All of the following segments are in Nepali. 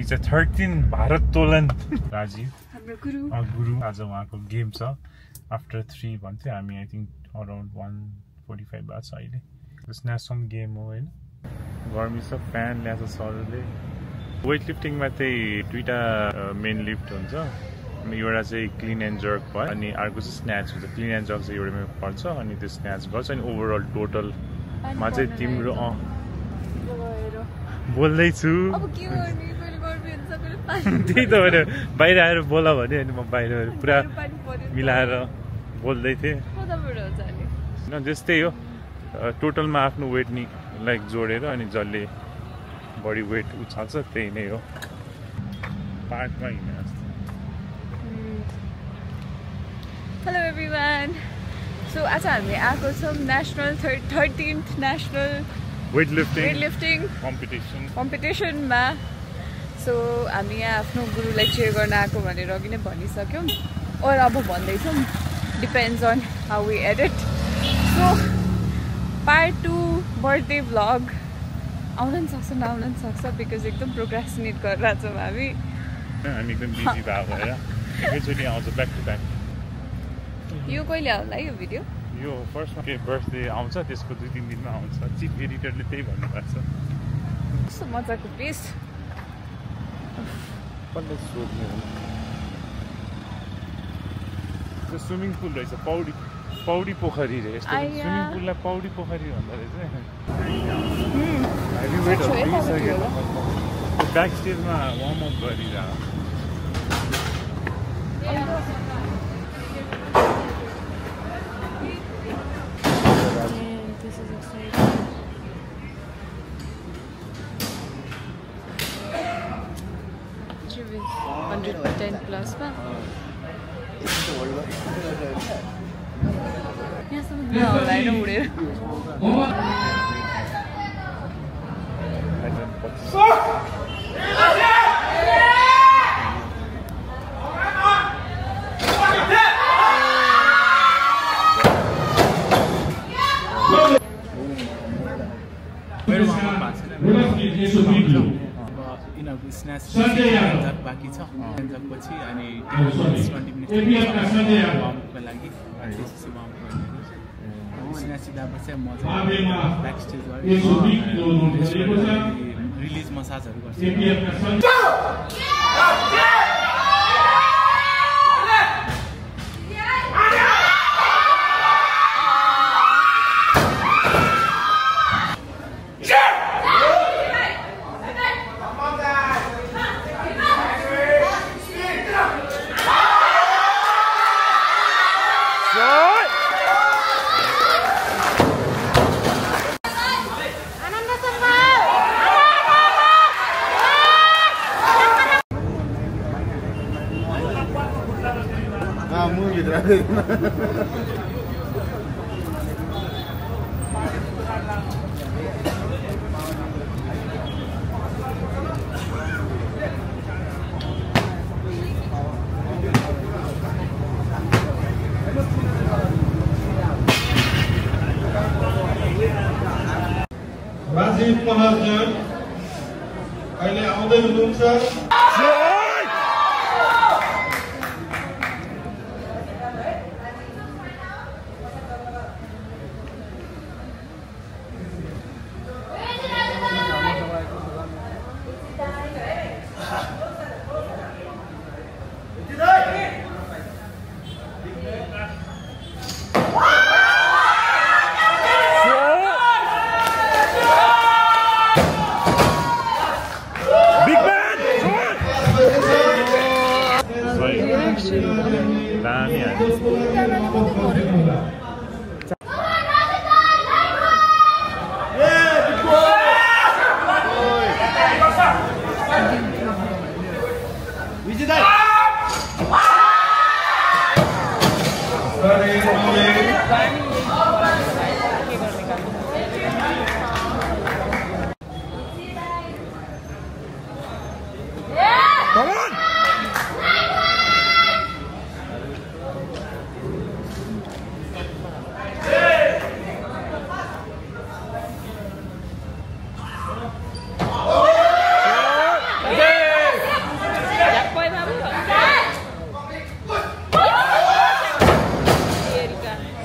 हामी चाहिँ 13 भारोत्तोलन राजीव हाम्रो गुरु आज उहाँको गेम छ आफ्टर 3 भन्थ्यो हामी आई थिंक अराउन्ड 1:45 भएको छ अहिले नेसनल गेम हो हैन गर्मी छ फ्यान ल्याएको छ सरले वेट लिफ्टिङमा चाहिँ दुईटा मेन लिफ्ट हुन्छ अनि एउटा चाहिँ क्लीन एन्ड जर्क भयो अनि अर्को चाहिँ स्न्याच हुन्छ क्लीन एन्ड जर्क चाहिँ एउटामा पर्छ अनि त्यो स्न्याच गर्छ अनि ओभरअल टोटलमा चाहिँ तिम्रो बोल्दैछु त्यही त होइन बाहिर आएर बोल भने अनि म बाहिर पुरा मिलाएर बोल्दै थिएँ होइन त्यस्तै हो टोटलमा आफ्नो वेट नि लाइक जोडेर अनि जसले बडी वेट उचाल्छ त्यही नै हो पार्कमा हिँड्ने जस्तो हेलो एभ्रिवान सो आज हामी आएको छौँ नेसनल 13th नेसनल वेटलिफ्टिङ कम्पिटिसनमा सो हामी यहाँ आफ्नो गुरुलाई चेयर गर्न आएको भनेर अघि नै भनिसक्यौँ और अब भन्दैछौँ depends on how we edit so part 2 birthday vlog आउन नि सक्छ नआउन नि सक्छ बिकज एकदम प्रोक्रास्टिनेट गरिरहेको छौँ हामी एकदम बिजी भएको भएर एकैचोटि आउँछ ब्याक टु ब्याक यो कहिले आउला यो भिडियो यो फर्स्टमा के बर्थडे आउँछ त्यसको 2-3 दिनमा आउँछ चिफ एडिटरले त्यही भन्नुभएको छ कस्तो मजाको प्लेस कसले सोध्ने हो त्यो स्विमिङ पुल रहेछ पौडी पोखरी रे यस्तो स्विमिङ पुललाई पौडी पोखरी भन्दो रहेछ ब्याक स्टेजमा वार्म अप गरिरहेको प्लस उडेर स्न्याच बाँकी छ पछि अनि 20 मिनट वार्मअपको लागि स्न्याच सिधापछि मजा ब्याक स्टेज रिलिज मसाजहरू गर्छ राजीव महाजन अहिले आउँदै हुनुहुन्छ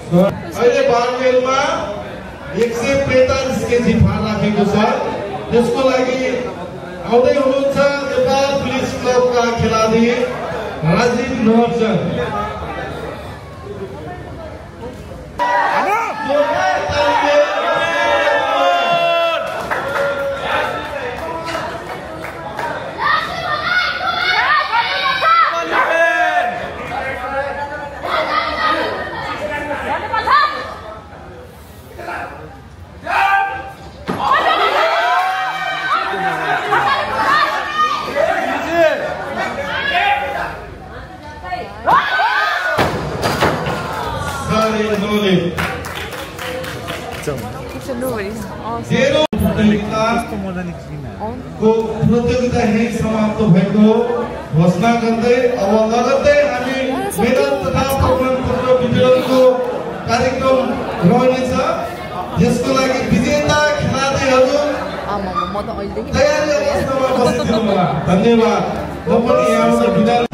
अहिले बारमेलमा 145 केजी भार राखेको छ। त्यसको लागि आउँदै हुनुहुन्छ नेपाल पुलिस क्लबका खेलाडी राजीव नवरजन। प्रतियोगिता यही समाप्त भएको घोषणा गर्दै अब लगत्तै हामी मेडल तथा प्रमाणपत्र वितरणको कार्यक्रम रहनेछ। यसको लागि विजेता खेलाडीहरू तयारी अवस्थामा बसिदिनु होला। धन्यवाद। म पनि यहाँबाट बिदा